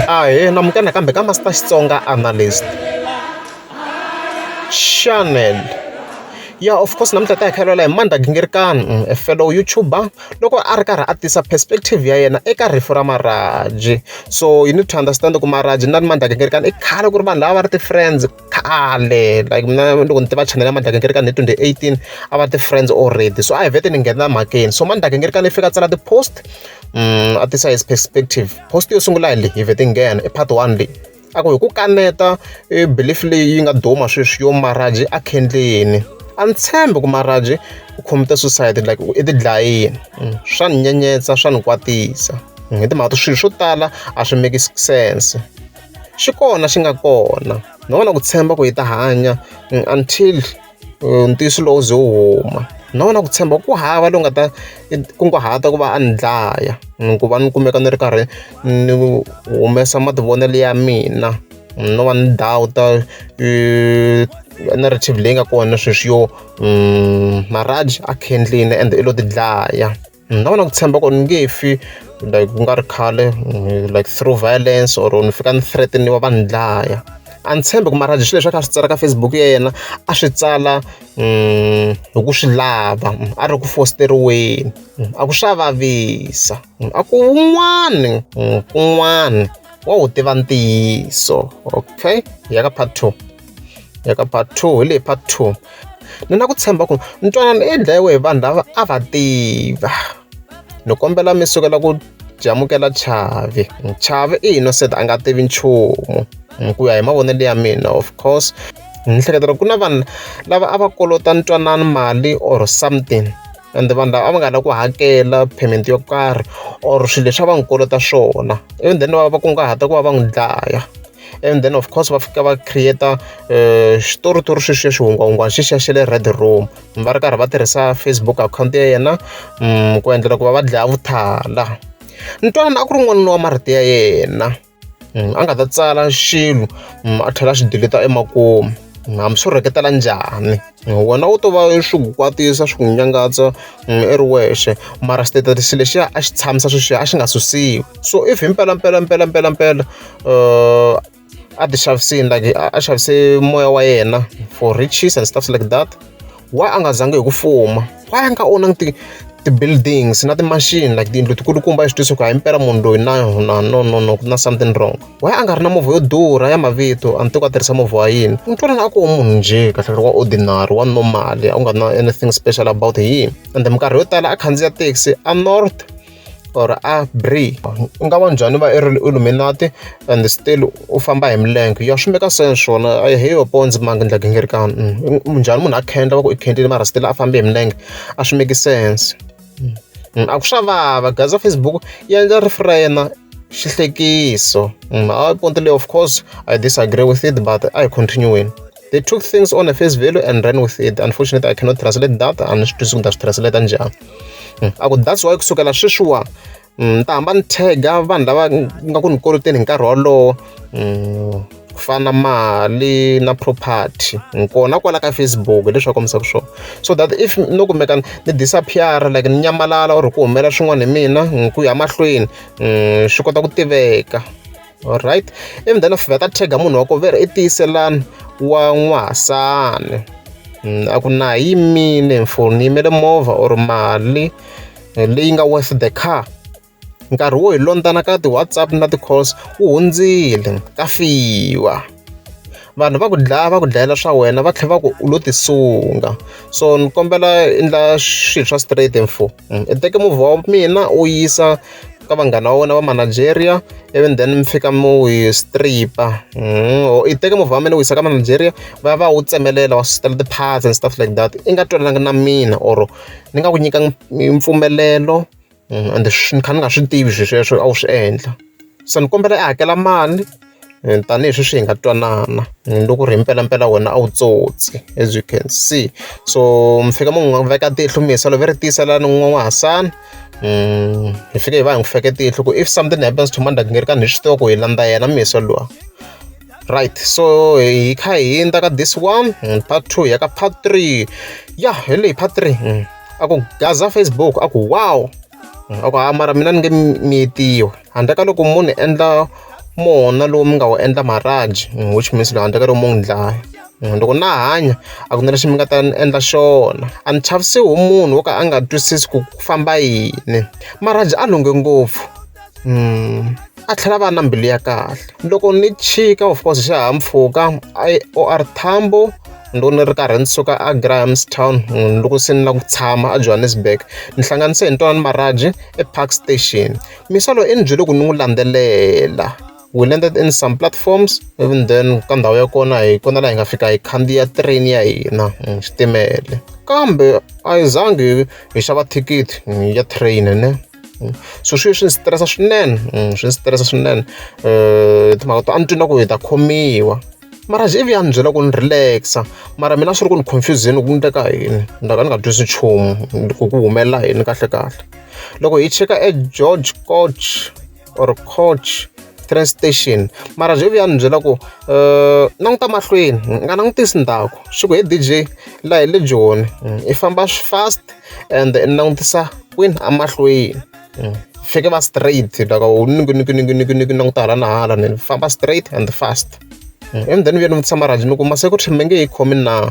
Ahee namukela nakambe ka Master Xitsonga Analyst Channel. Yeah, of course namuntlha ta hi khalela hi Mandla Gingirikani, a fellow YouTuber loko a ri karhi a tisa perspective ya yena eka rifu ra Maraji. So you need to understand ku Maraji na Mandla Gingirikani i khale ku ri vanhu lava va ri ti-friends khale, like mina loko ni tiva channel ya Mandla Gingirikani hi 2018 a va ti-friends already. So a hi vhete ni nghena mhakeni. So Mandla Gingirikani i fika a tsala ti-post a tisa his perspective. Post yo sungula hi leyi hi vhete nghena i part 1 leyi. A ku hi ku kaneta e belief leyi yi nga duma sweswi yo Maraji a khendleni. A ni tshembi ku Maraji u commit suicide, like i ti dlayini. Swa ni nyenyetsa, swa ni kwatisa hi timhaka ta swilo swo tala a swi make sense. Xi kona xi nga kona no vona ku tshemba ku hi ta hanya until ntiyiso lowu ze wu huma. No vona ku tshemba ku hava lowu nga ta kunguhata ku va a ni dlaya ku va ni kumeka ni ri karhi ni humesa mativonelo ya mina, no va ni doubt-a narrative leyi nga kona sweswi yo Maraji a khendlini and i lo ti dlaya. Na vona ku tshemba ku ni nge fi like ku nga ri khale, like through violence or ni fika ni threaten-iwa va ni dlaya. A ni tshembi ku Maraji swilo leswi a kha a swi tsala ka Facebook ya yena a swi tsala hi ku swi lava, a ri ku fosteriweni, a ku swa vavisa, a ku wun'wani kun'wani wa wu tiva ntiyiso. Okay, hi ya ka part 2, hi ya ka part 2 hi leyi part 2. Ni na ku tshemba ku Ntwanano i dlayiwe hi vanhu lava a va tiva. Ni kombela mi sukela ku jamukela Chavi. Chavi i innocent, a nga tivi nchumu ku ya hi mavonelo ya mina. Of course ni hleketa ku na vanhu lava a va kolota Ntwanano mali or something, and vanhu lava a va nga lavi ku hakela payment yo karhi or swilo leswi a va n'wi kolota swona, even then va kunguhata ku va va n'wi dlaya. And then of course va fika va create xitoritori xexiya, xihungwahungwana xexiya xa le Red Room, va ri karhi va tirhisa Facebook account ya yena ku endlela ku va va dlaya vuthala. Ntwanano a ku ri n'wanuna wa marito ya yena, a nga ta tsala xilo a tlhela a xi delete emakumu hambi swo rheketela njhani. Wena u to va swi ku kwatisa, swi ku nyangatsa i ri wexe, mara status lexiya a xi tshamisa sweswiya a xi nga susiwi. So if hi mpela mpela mpela mpela mpela a ti xavisini, like a xavise moya wa yena for riches and stuff like that, why a nga zangi hi ku fuma? Why a nga own-angi ti-buildings na ti-machine, like tiyindlu tikulukumba, hi swi twisisa ku hayi impela munhu loyi na na no no no ku na something wrong? Why a nga ri na movha yo durha ya mavito? A ni tivi ku a tirhisa movha wa yini. Ntwanano a ko munhu njhe kahle wa ordinary, wa normal, a ku nga na anything special about him. And minkarhi yo tala a khandziya taxi a North or a Bree. U nga va njhani va i ri Illuminati and still u famba hi milenge? Ya swi make sense swona. Hi yo ponzi Mandla Gingirikani. Njhani munhu a khendla va ku i khendlile mara still a fambi hi milenge? A swi make sense. A ku swa vava gaza Facebook yi endla rifu ra yena xihlekiso. A point leyi, of course I disagree with it, but a hi continuing. They took things on a face value and ran with it. Unfortunately, I cannot translate that. A ni swi twisi ku ni ta swi translate njhani. A ku that's why kusukela sweswiwa ni ta hamba ni tag-a vanhu lava nga ku ni koloteni hi nkarhi wolowo, ku fana na mali na property kona kwala ka Facebook, hi leswi va kombisaka swona, so that if no kumeka ni disappear, like ni nyamalala or ku humelela swin'wana hi mina ku ya mahlweni, swi kota ku tiveka. Alright, ivi then a ta tag-a munhu wa ko veri i tiyiselani wa N'wahasani, a ku na hi yimile for ni yimele movha or mali leyi nga worth the car. Nkarhi wo hi londana ka ti-WhatsApp na ti-calls wu hundzile, ka fiwa. Vanhu va ku dlaya, va ku dlayela swa wena, va tlhela va ku u lo tisunga. So ni kombela endla swilo swa straight and for i teke movha wa mina u yisa ka vanghana va wena va Manigeria, ivi then mi fika mi wu strip-a, or i teke movha wa mina u yisa ka Manigeria, va ya va wu tsemelela, va susela ti-parts and stuff like that, i nga twanananga na mina or ni nga ku nyika mpfumelelo, and ni kha ni nga swi tivi swilo sweswo a wu swi endla. So ni kombela i hakela mali tanihi sweswi hi nga twanana, loko ku ri hi mpelampela wena a wu tsotsi, as you can see. So mi fika mi n'wi veka tihlo mi yisa ve ri tiyiselani N'wahasani. Hi fike hi va hi n'wi feke tihlo ku if something happens to Mandla Gingirikani, hi swi tiva ku hi landza yena misa luwa. Right, so hi kha hi hundza ka this one part 2, ya ka part 3. Ya hi leyi part 3. A ku gaza Facebook, a ku wow, a ku ha mara mina ni nge miyetiwa handle ka loko munhu endla Mona lowu mi nga wu endla Maraji, which means loko handle ka loko mo n'wi dlaya. Loko na ha hanya a ku na lexi mi nga ta ni endla xona. A ni chavisiwi hi munhu wo ka a nga twisisi ku ku famba yini. Maraji a lunghe ngopfu a tlhela a va na mbilu ya kahle. Loko ni chika of course hi xihahampfhuka a O_R Tambo loko ni ri karhi ni suka a Grahamstown loko se ni lava ku tshama aJohannesburg ni hlanganise hi Ntwanano Maraji ePark Station. Misa loyi i ni byele ku ni n'wi landzelela. We landed in some platforms even then ka ndhawu ya kona hi kona laha hi nga fika hi khandziya train ya hina xitimele kambe a hi zangi hi xava thikithi ya train ne. So sweswi swi ni stress swinene swi ni stress swinene timhaka to a ni twi na ku hi ta khomiwa mara ivi ya ni byela ku ni relax-a mara mina swi ri ku ni confuse-ni ku endleka yini ni ta ka ni nga twisi nchumu ku ku humelela yini kahle kahle. Loko hi chika eGeorge Goch or Coach train station mara ivi ya ni byela ku languta mahlweni u nga langutisi ndzhaku xi ku he D_J laha hi le Joni i famba fast and i langutisa kwini emahlweni fike va straight loko ni languta hala na hala ni famba straight and fast. And then ni vuya ni vutisa Maraji ni ku ma-security mi nge yi khomi na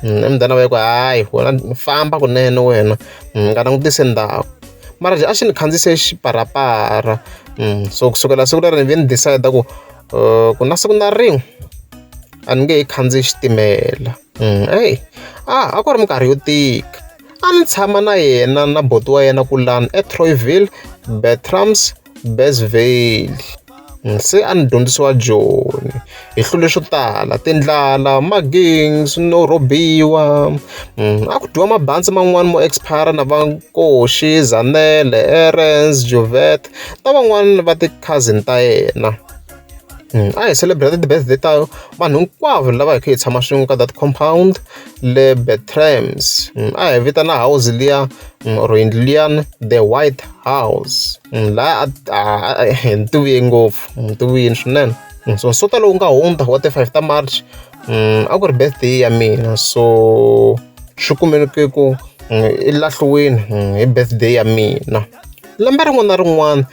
and then va ku hayi wena famba kunene wena u nga langutisi ndzhaku. Maraji a xi ni khandziyise xiparapara so kusukela siku leri ni ve ni decide ku ku na siku na rin'we a ni nge he khandziyi xitimela. Eyi a ku ri minkarhi yo tika. A ni tshama na yena na buti wa yena kulani eTroyville, Bertrams, Besvale. Se a ni dyondzisiwa Joni hi hlule swo tala tindlala, magings no rhobiwa a ku dyiwa mabanzi man'wani mo expire na va Nkoshi, Zanele, Erens, Jovet na van'wani va ti-cousin ta yena. A hi celebrate ti-birthday ta vanhu hinkwavo lava hi kha hi tshama swin'we ka that compound le Bertrams. A hi vitana house liya or yindlu liyani the White House laha a ni tiviye ngopfu ni tivile swinene. So nsuta lowu nga hundza wa ti-five ta March a ku ri birthday ya mina so swi kumeke ku i lahliwini hi birthday ya mina. Lembe rin'wana na rin'wana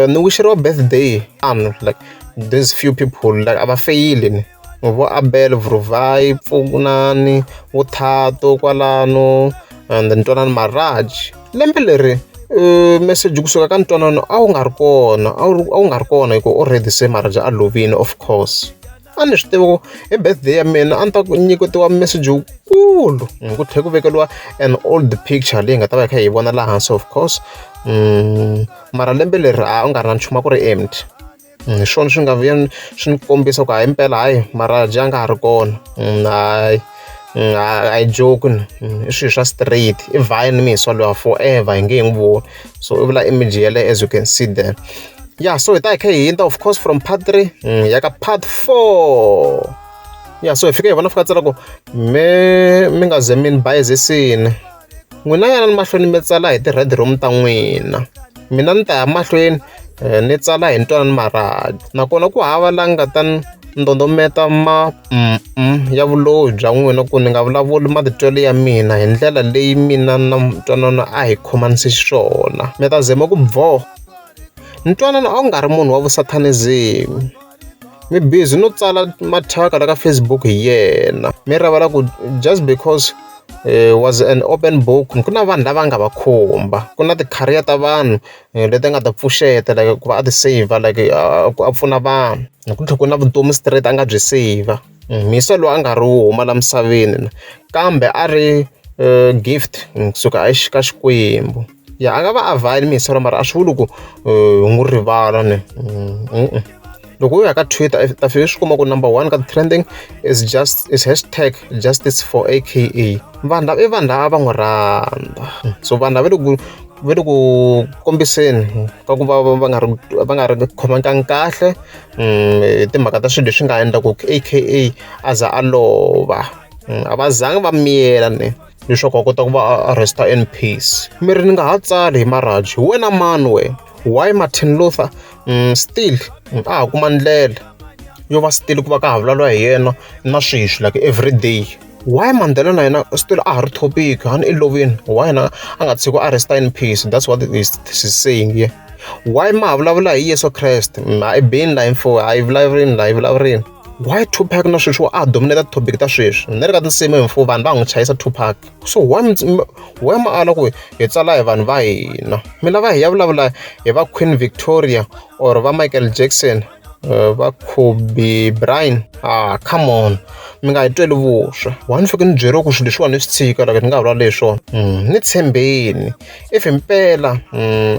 ni wisheriwa birthday vanhu like these few people like a va feyili ni vo Abel Vuruvhayi Pfunani vo Thato kwalano and Ntwanano Maraji. Lembe leri meseji kusuka ka Ntwanano a wu nga ri kona a wu nga ri kona hi ku already se Maraji a lovile of course. A ni swi tiva ku hi birthday ya mina a ni ta nyiketiwa meseji wukulu ku tlhela ku vekeriwa an old picture leyi nga ta va hi kha hi vona laha hansi of course mara lembe leri a u nga ri na nchumu a ku ri empty. Hi swona swi nga vuya swi ni kombisa ku hayi impela hayi Maraji a nga ha ri kona hayi a hi joke ni i swilo swa straight i vine Misa luya forever hi nge he n'wi voni so i vula image yeleyo as you can see there. Yeah so hi ta hi kha hi hundza of course from part 3 hi ya ka part 4. Yeah so hi fika hi vona fika tsala ku me mi nga ze mi ni bayizisini n'wina yanani mahlweni mi tsala hi ti-red room ta n'wina mina ni ta ya mahlweni ni tsala hi Ntwanano Maraji nakona ku hava la nga ta ni ndondometa ma ya vuloyi bya n'wina ku ni nga vulavuli matitwelo ya mina hi ndlela leyi mina na Ntwanano a hi khomanise xiswona mi ta zama ku bvo. Ntwanano a wu nga ri munhu wa vusathanism mi busy no tsala mathyaka la ka Facebook hi yena mi rivala ku just because was an open book ku na vanhu lava nga va khumba ku na ti-career ta vanhu leti nga ta pfuxeta like ku va a ti save like a pfuna vanhu ku tlhela ku na vutomi straight a nga byi save. Misa loyi a nga ri wo huma la misaveni kambe a ri gift kusuka ka Xikwembu. Ya a nga va a vhayile Misa mara a swi vuli ku hi n'wi rivala ne. Loko u ya ka Twitter i ta fika i swi kuma ku number 1 ka trending is just is hashtag justice for A_K_A. Vanhu lava i vanhu lava va n'wi rhandza so vanhu lava va le ku kombiseni ka ku va va nga ri va nga ri khomekangi kahle hi timhaka ta swilo leswi nga endla ku A_K_A a za a lova. A va zangi va miyela ne leswaku a kota ku va a rest in peace. Mi ri ni nga ha tsali hi Maraji hi wena mani wena why Martin Luther still a ha kuma ndlela yo va still ku va ka ha vulavuriwa hi yena na sweswi like every day. Why Mandela na yena still a ha ri topic hani i lovini why yena a nga tshikiwi a rest in peace that's what he's saying here. Why ma ha vulavula hi Yeso Kreste? A i bini la info, a yi vulavulini la, yi vulavulini. Why Tupac na sweswi a dominate topic ta sweswi? Ni ri ka tinsimu hi mfumo vanhu va n'wi chayisa Tupac. So why ma ala ku hi tsala hi vanhu va hina? Mi lava hi ya vulavula hi va Queen Victoria or va Michael Jackson, va Kobe Bryant? Ah, come on, mi nga hi tweli vuswa. Why ni fike ni byeriwa ku swilo leswiwani ni swi tshika, like ni nga vulavuli hi swona? Ni tshembeni if himpela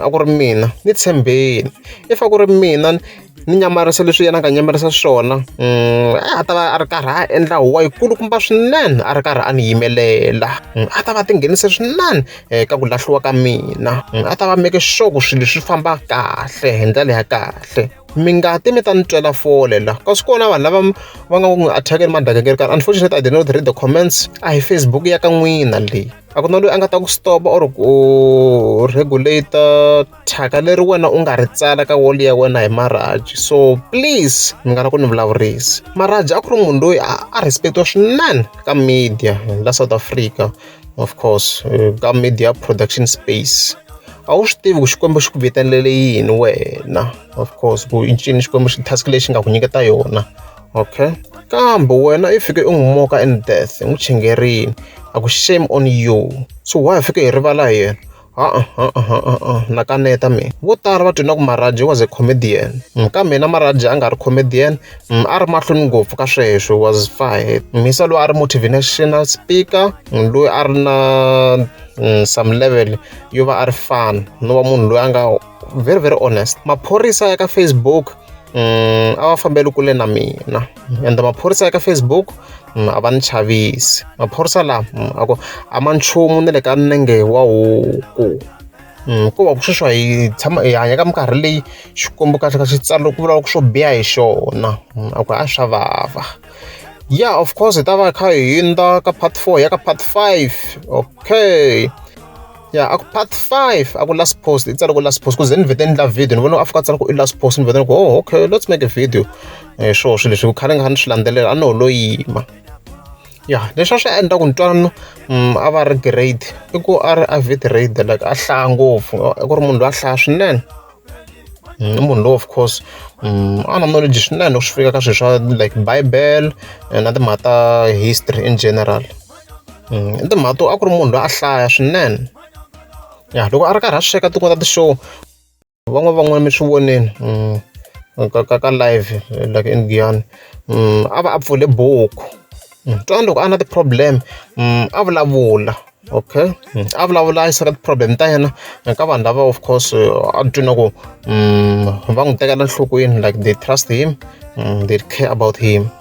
a ku ri mina, ni tshembeni if a ku ri mina ni nyamarisa leswi yena a nga nyamarisa swona, a ta va a ri karhi a endla huwa yikulukumba swinene, a ri karhi a ni yimelela, a ta va tinghenisa swinene ka ku lahliwa ka mina, a ta va make sure ku swilo swi famba kahle hi ndlela ya kahle. Mi nga ti mi ta ni twela fole la, kasi kona vanhu lava va nga n'wi attack-eni Madagascar. Unfortunately, I did not read the comments. A hi Facebook ya ka n'wina leyi, a ku na loyi a nga ta ku stop or ku regulate thyaka leri wena u nga ri tsala ka wall ya wena hi Maraji. So please, mi nga la ku ni vulavurisi. Maraji a ku ri munhu loyi a respect-iwa swinene ka media la South Africa, of course ka media production space. A wu swi tivi ku Xikwembu xi ku vitanele yini wena, of course ku i ncini Xikwembu xi task lexi nga ku nyiketa yona, okay? Kambe wena i fike u n'wi moka in death, u n'wi chingerini, a ku shame on you. So why hi fike hi rivala hi yena? Ha ha ha, na kaneta mina. Vo tala va twi na ku Maraji was a comedian, kambe yena Maraji a nga ri comedian, a ri mahlweni ngopfu ka sweswo, was fine. Mhisa loyi a ri motivational speaker, loyi a ri na some level yo va a ri fun, no va munhu loyi a nga very very honest. Maphorisa ya ka Facebook a va fambeli kule na mina, ende maphorisa ya ka Facebook a va ni chavisi. Maphorisa lama a ku a ma nchumu na le ka nenge wa huku. Ko va ku sweswi hi tshama hi hanya ka minkarhi leyi Xikwembu kahle ka xi tsala ku vulavula swo biha hi xona, a ku a swa vava. Yeah, of course hi ta va hi kha hi hundza ka part 4 ya ka part 5. Okay, yeah, a ku part 5 a ku last post, i tsala ku last post ku ze ni vhete ni endla video, ni vona a fika a tsala ku i last post, ni vhete ni ku oh okay, let's make a video. Swona swilo leswi khale nga kha ni swi landzelela, a no ho lo yima. Ya, leswi a swi endla ku ntwanano a va ri great i ku a ri avid reader, like a hlaya ngopfu, a ku ri munhu loyi a hlaya swinene. I munhu loyi of course a na knowledge swinene loko swi fika ka swilo swa like Bible na timhaka ta history in general. I timhaka to a ku ri munhu loyi a hlaya swinene. Ya, loko a ri karhi a sweka tin'wana ta ti-show, van'wana van'wana mi swi vonini ka live like in Giyani, a va a pfule buku. Twana loko a na ti-problem a vulavula, okay, a vulavula a yisa ka ti-problem ta yena ka vanhu lava of course a twi na ku va n'wi tekela enhlokweni, like they trust him, they care about him.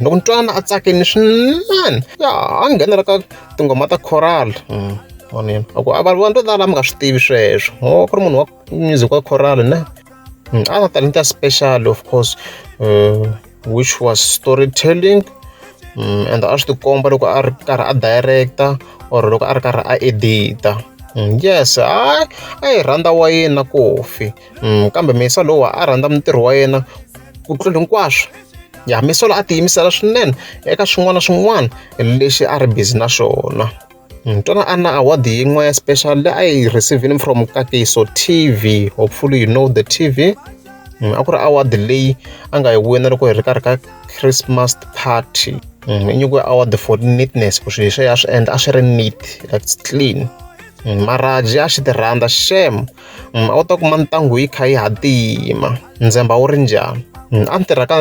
Loko ni twana a tsakini swinene, ya a nghenela ka tinghoma ta choral, vonini a ku vanhu vo tala mi nga swi tivi sweswo, oh ku ri munhu wa music wa choral ne. A na talenta special of course, which was storytelling, and a swi tikomba loko a ri karhi a director or loko a ri karhi a edita. Yes, a yi rhandza wayeni na kofi, kambe Misa lowa a rhandza mintirho wa yena ku tlula hinkwaswo. Ya, Misa loyi a tiyimisela swinene eka swin'wana na swin'wana lexi a ri busy na xona. Twana a na award yin'we ya special leyi a yi receive-ini from Kakiso TV, hopefully you know the TV. A ku ri award leyi a nga yi wina loko hi ri karhi ka Christmas party. I nyikiwe award for neatness, ku swilo leswi a swi endla a swi ri neat, like it's clean. Maraji a xi ti rhandza shem, a wu ta kuma ntangu yi kha yi hatima, ndzemba wu ri njhani. A ni tirha ka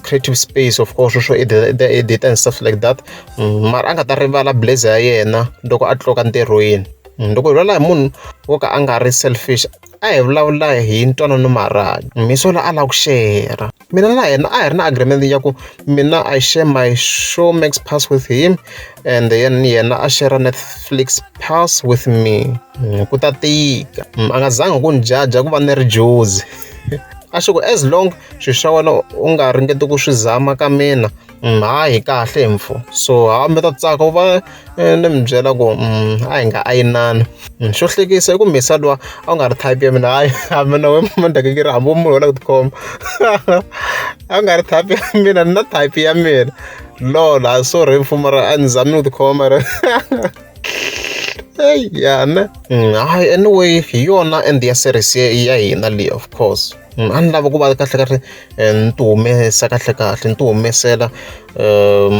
creative space, of course swo edit edit and stuff like that, mara a nga ta rivala blazer ya yena loko a tluka ntirhweni. Loko hi vulavula hi munhu wo ka a nga ri selfish, a hi vulavula hi Ntwanano Maraji. Mhiso loyi a lava ku share, mina na yena a hi ri na agreement ya ku mina I share my Showmax pass with him and then yena a share Netflix pass with me. Ku ta tika, a nga zangi ku ni jaja ku va ni ri jozi, a xi ku as long swilo swa wena u nga ringeti ku swi zama ka mina, hayi kahle mfo. So ha mi ta tsaka u va ni mi byela ku a hi nga ayinani. Xo hlekisa i ku Mhisa luwa a wu nga ri type ya mina, hayi mina we mandakekeri hambi u munhu wo lava ku tikhoma, a ku nga ri type ya mina, ni na type ya mina. Lol, sorry mfo, mara a ni zami ku tikhoma mara Hey ya ne hayi, anyway, hi yona end ya series ya hina leyi. Of course, a ni lava ku va kahle kahle ni ti humesa kahle kahle, ni ti humesela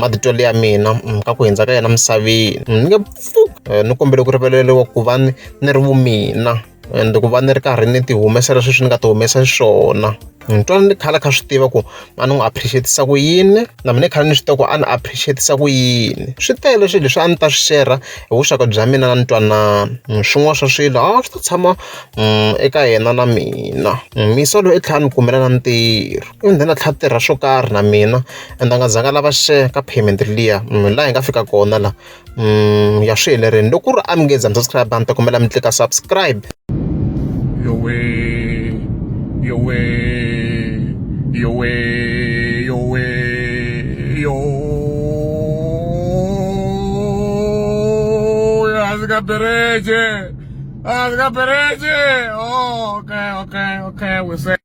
matitwelo ya mina ka ku hundza ka yena misaveni. Ni nge pfuki ni kombela ku rivaleriwa ku va ni ri vumina and ku va ni ri karhi ni ti humesela sweswi ni nga ti humesa xiswona. Ni twa ni khale kha swi tiva ku a ni n'wi appreciate-isa ku yini, na mina khale ni swi tiva ku a ni appreciate-isa ku yini. Swi tele swilo leswi a ni ta swi share hi vuxaka bya mina na Ntwanano. Swin'wana swa swilo a swi ta tshama eka yena na mina. Misa loyi i tlhela a ni kumela na ntirho, even then a tlhela a tirha swo karhi na mina and a nga zanga a lava share ka payment liya. Laha hi nga fika kona la ya swi helerile. Loko ku ri a mi nge za mi subscribe, a ni ta kombela mi tlika subscribe. Yowe, yowe, yowe, yowe, yo. Hansi ka biriji, hansi ka biriji. Oh, okay, we say.